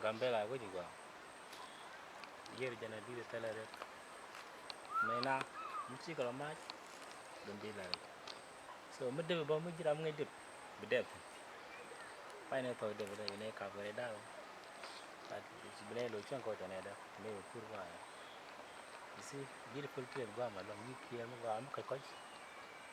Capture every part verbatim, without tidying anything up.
Gambela wec gɔaa. Yiër jɛn a di̱t thilɛ ret. Mëë na mi cikɛ rɔ mac. Dun bi la ret. So mi dep bä mi ji̱ ram ŋäc dep bi dep. Pay ni thɔk dep dɛ yɛn ɛ kap kɛ rɛy da̱r. But bi nɛ lo̱c cäŋ kɔc tɛn ɛ dɛ mi wä kur wa. You see, beautiful place guam along mi kiɛ mi guam mi kɔc kɔc.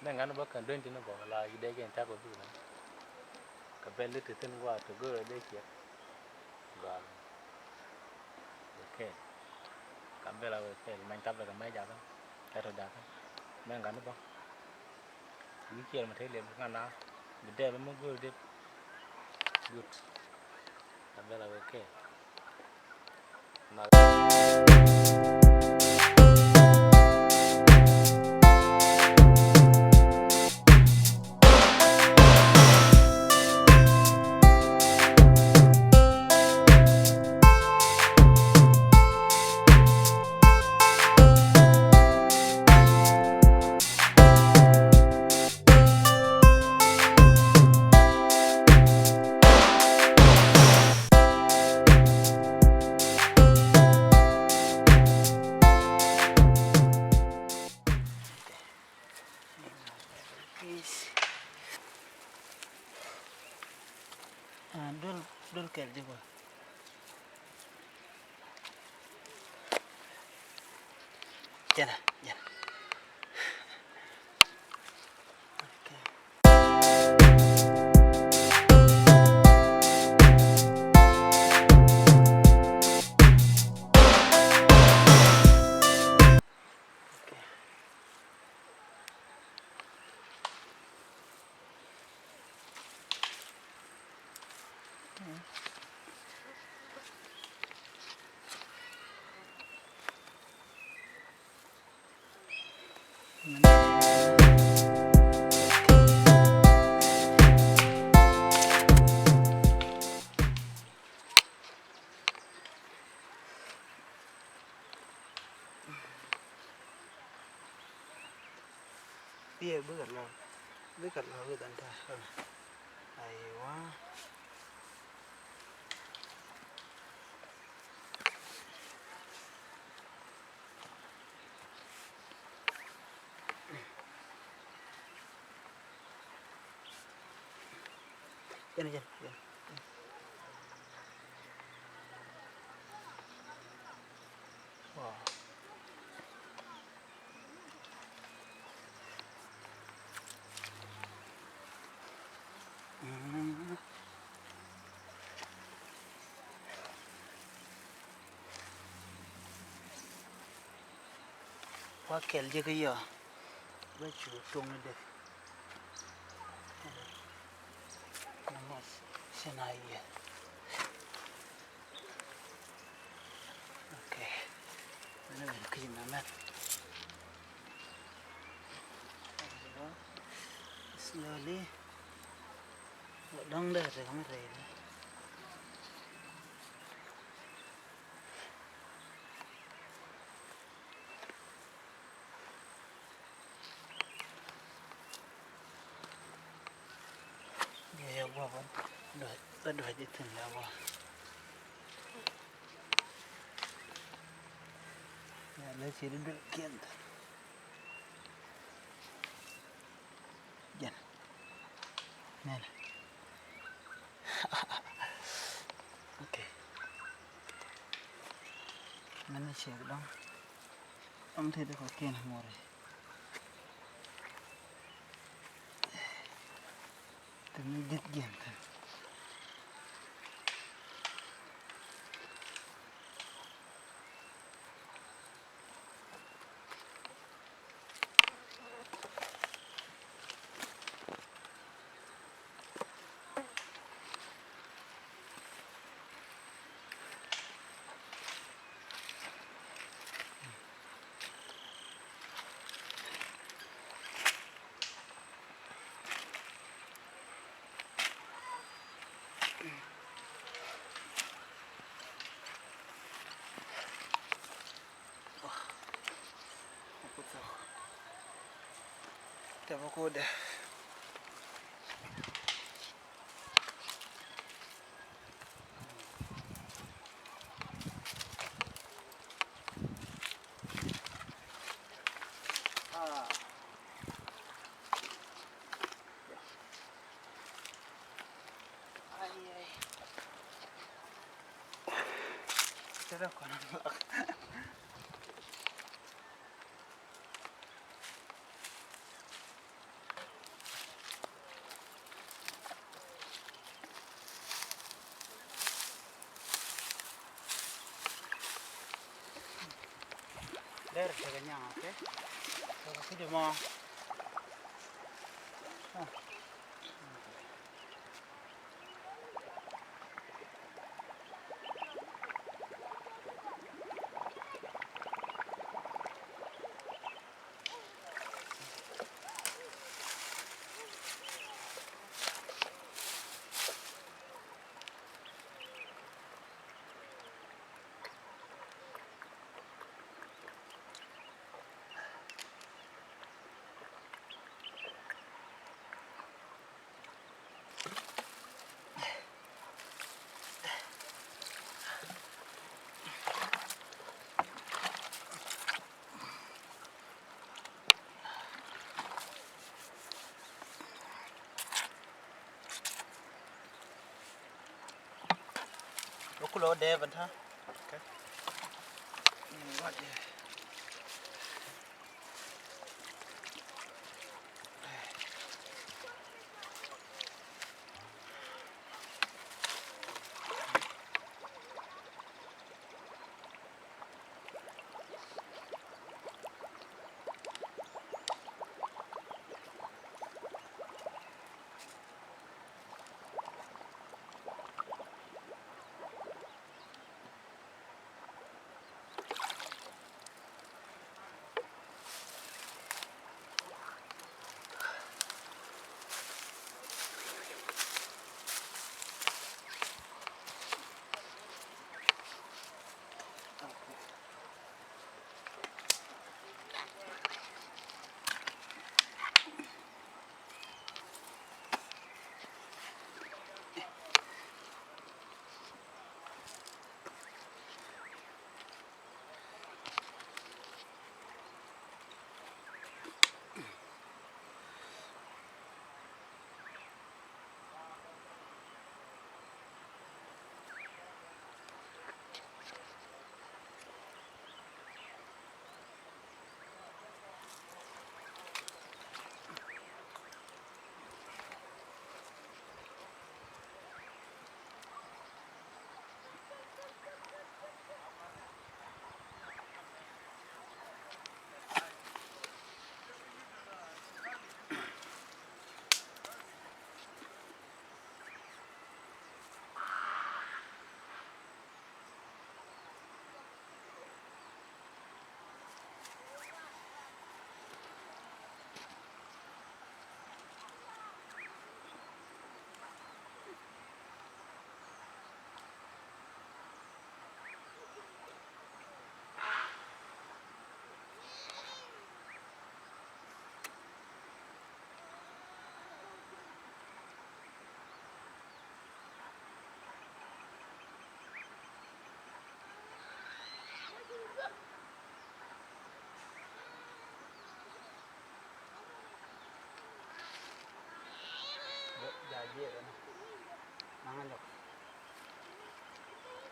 Mɛ ŋan bä kɛn dueny tin bä la yi dee jɛn tak bä bi na. Kɛ bɛl ti thin guam to go dee kiɛ. Guam. Okay. Kam bɛl a wee kɛl many tap lɛ kɛ mɛ jakä. Kɛ tɔ jakä. Mɛ ŋan bä. Wi̱i̱ ciɛɛr mi te lem ŋa na bi dɛɛp mi go̱o̱r dep. Gut. Abel a wek kɛ. Duel, duel kɛl ji̱ bä. Jɛn ɛ, jɛn ɛ. Bikɛ lɔ, bikɛ lɔ wi̱i̱ dhɔn ta̱a̱. Aiwa. Jɛn, jɛn, jɛn. Wow. Mm. Wa kɛl jɛ kä yɔ. Bä cu tuŋ ni dee. Nɛ mɔth cɛ na yiëë. Okay. Nɛ ben ki̱n na mɛn. Slowly. Dɔ̱ŋ dee tek mi rɛy ni. Yɛ guɔ bä duac, bä duac ithin yɛ guɔ. Yɛ lɛ ci di duel kiɛn thin. Jɛn. Nɛnɛ. Okay. Mɛn ni ciek dɔŋ. Dɔŋ ti di kɔkiɛn ŋuɔri. Ti mi dit jiɛn thin. Tɛ bä kodɛ. Dɛr tekɛ nyaŋ, okay? So, kidi mɔ. Ah. Look, look, Dave, and her. Okay.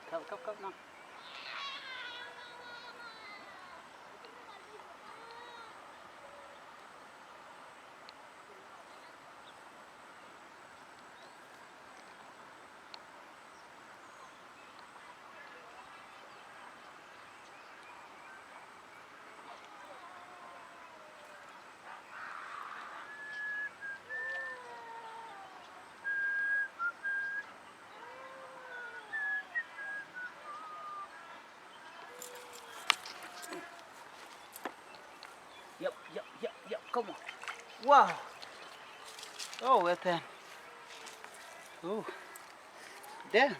Kap, kap, kap, na. Yep, yep, yep, yep, come on. Wow. Oh, wet thin. Oh. Damn.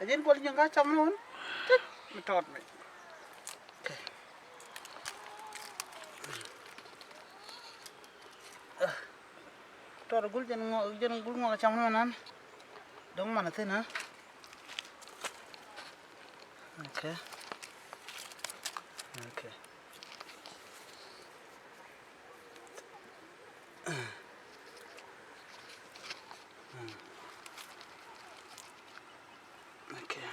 A jin bol nyanga cham nun. Tit, mi tot mi. Okay. Tɔr gul jɛn ŋuɔk, jɛn gul ŋuɔk cam ni manan. Dɔ̱ŋ man a thin, ha? Okay. Okay. Okay.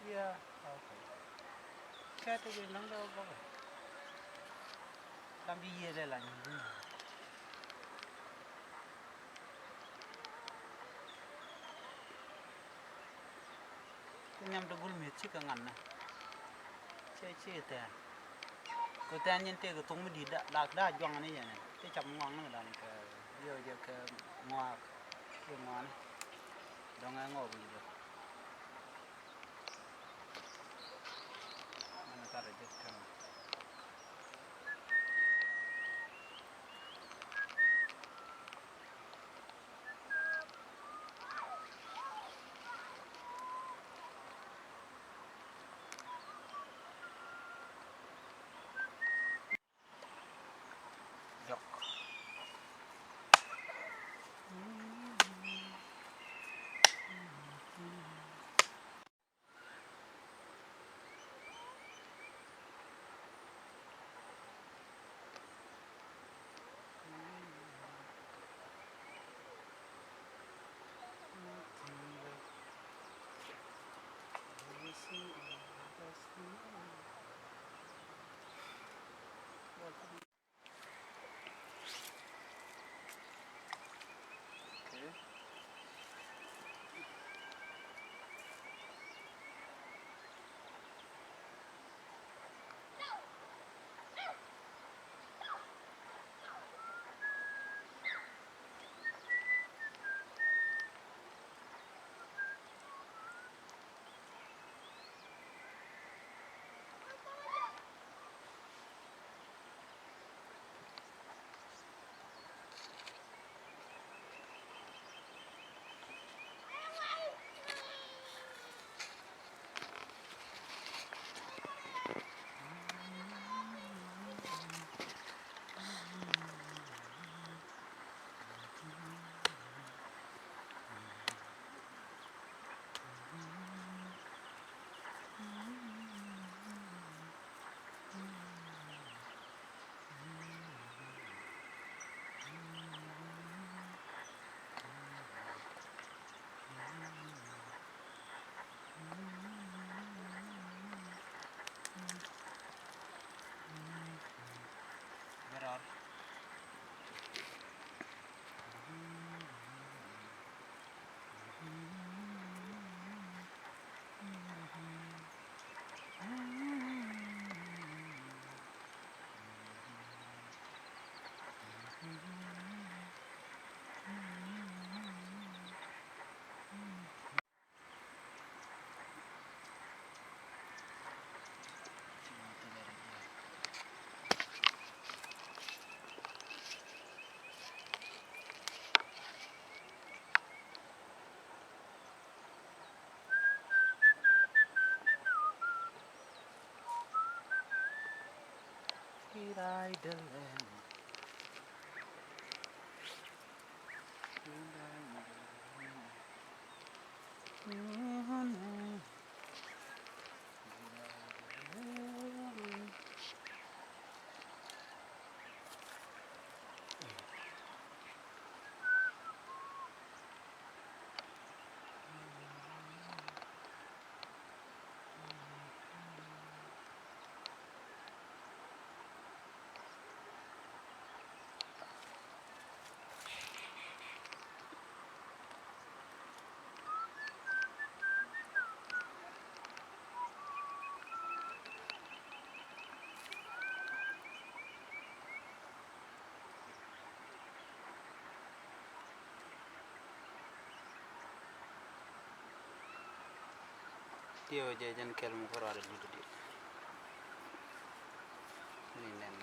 Yeah, okay. Kɛ ti bi naŋ dee wä bäkɛ. Lam bi yiëë lɛ la nyin bi. Ti nhiam ti gul mi̱eth cikɛ ŋa̱n nɛ. Cɛ ci tɛɛn. Kɛ tɛɛn nyin tëëkɛ thok mi di̱i̱t da, lak da juaŋ ni yɛn. Ti cap ŋuaŋ ni dan kɛ diɛw jɛ kɛ ŋuak. Kiɛ ŋuani. Dɔ̱ŋ ɛ ŋɔɔk wi̱i̱ jɛ. Mɛn kat ɛ jɛ tɛm. Jɔk. Tiɛw jɛ jɛn kɛl mi kɛ ruaadɛ lut di. Ni nɛn.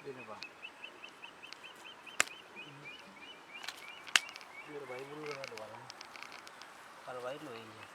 Bini ba. Ba i̱ bul kɛ wal wal. Wal ba i̱ lo̱c i̱.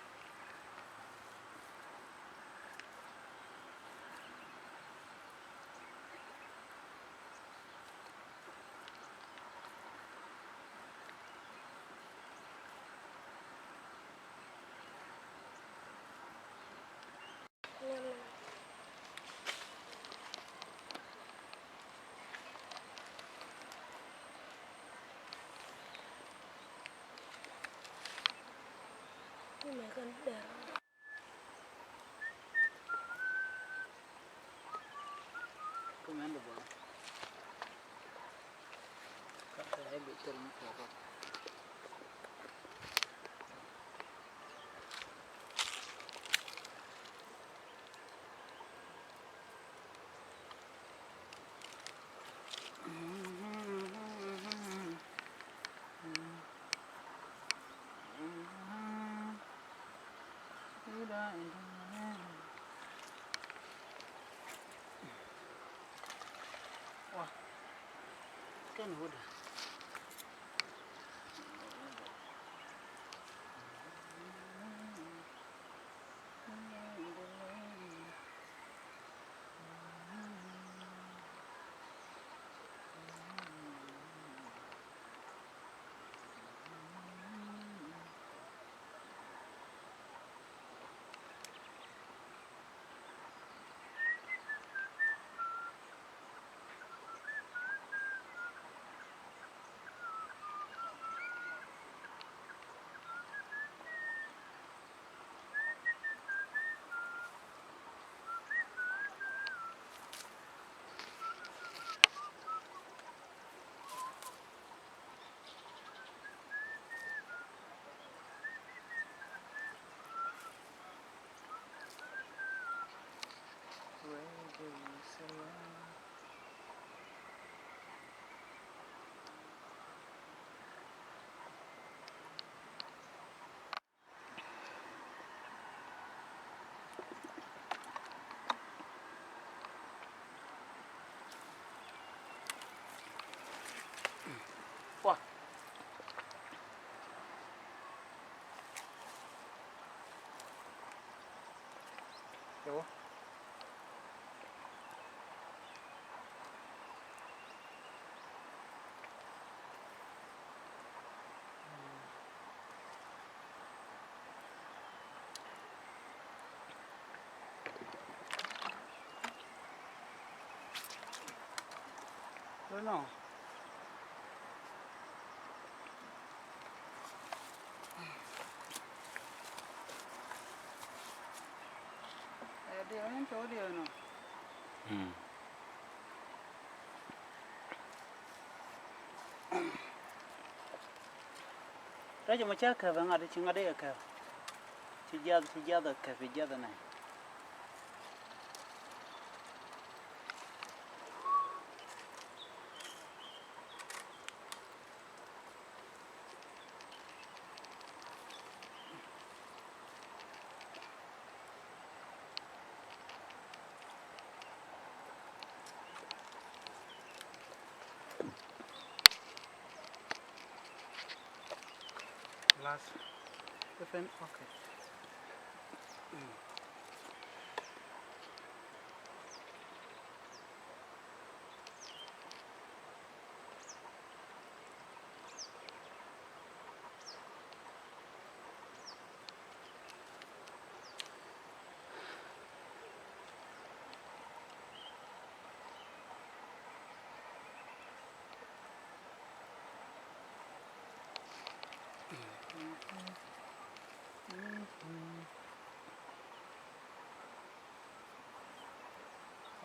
Rɛc ɛmɔ cä kɛp ɛ ŋa̱t ci ŋa̱t ɛ kɛp. Ci jiath ci jiath ɛ kɛp ci jiath ɛ nɛy. Last. Even okay.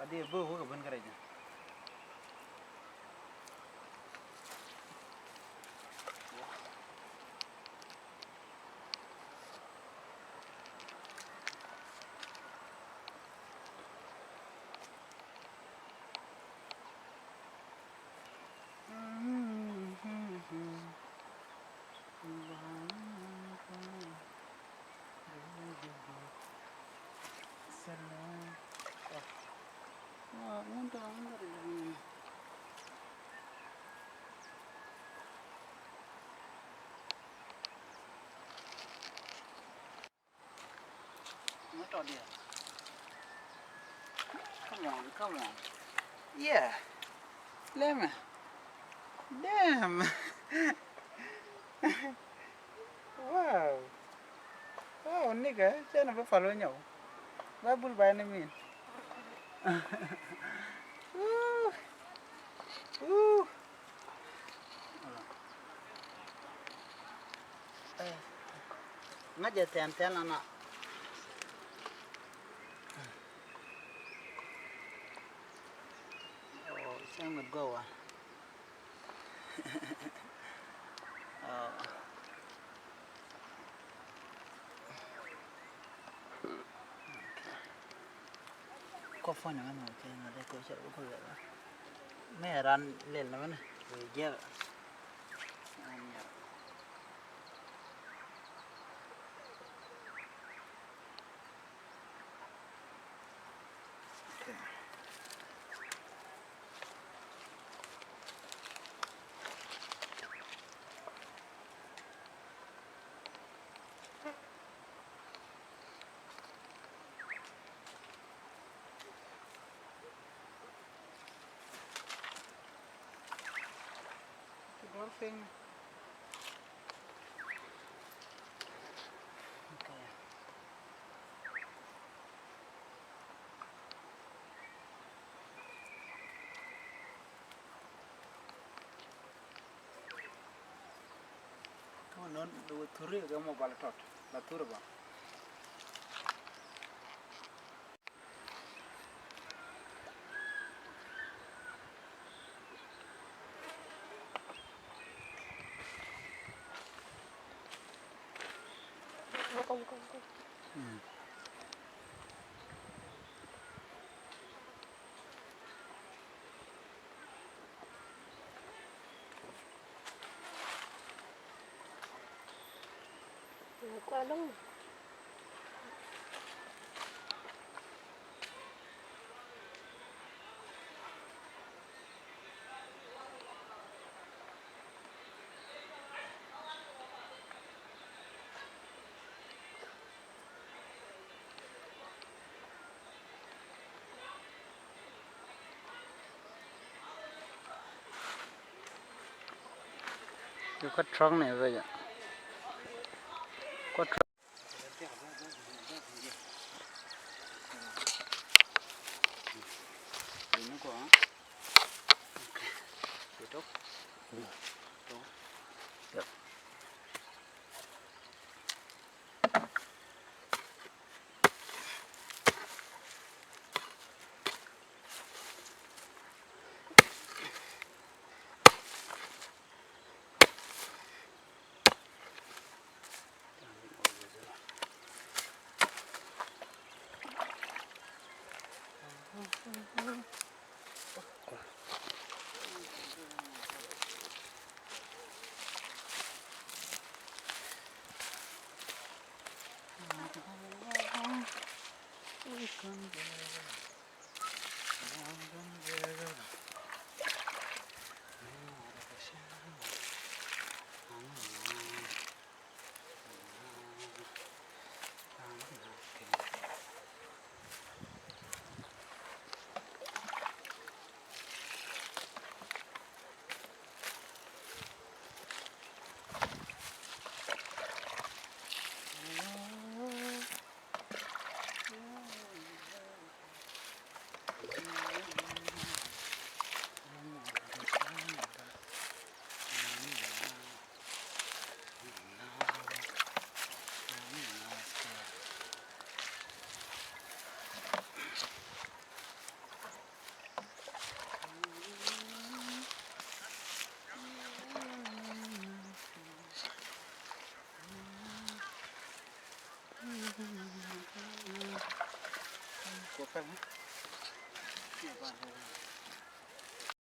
Adi bä wä kɛ ben kɛ rɛc. Come on, come on. Yeah. Leme. Damn. Wow. Wow, nigga, canɛ bä pal wä nyɔk. Ba bul ba ni min. Woo. Woo. Ŋa̱c jɛ thɛn thɛn lana. Oh, cɛ ŋut gɔwa. Oh. Kɔ phone ni ŋa nɔ kɛ ŋa dee kɛ cɛ rɛ bä kɔ yɛ la. Mɛ ran lɛl na mɛnɛ wee jɛ. Come on, non, thuri kɛ mɔ bal tɔt la thuri ba. Kä truck ni bä jɛ. Kä truck.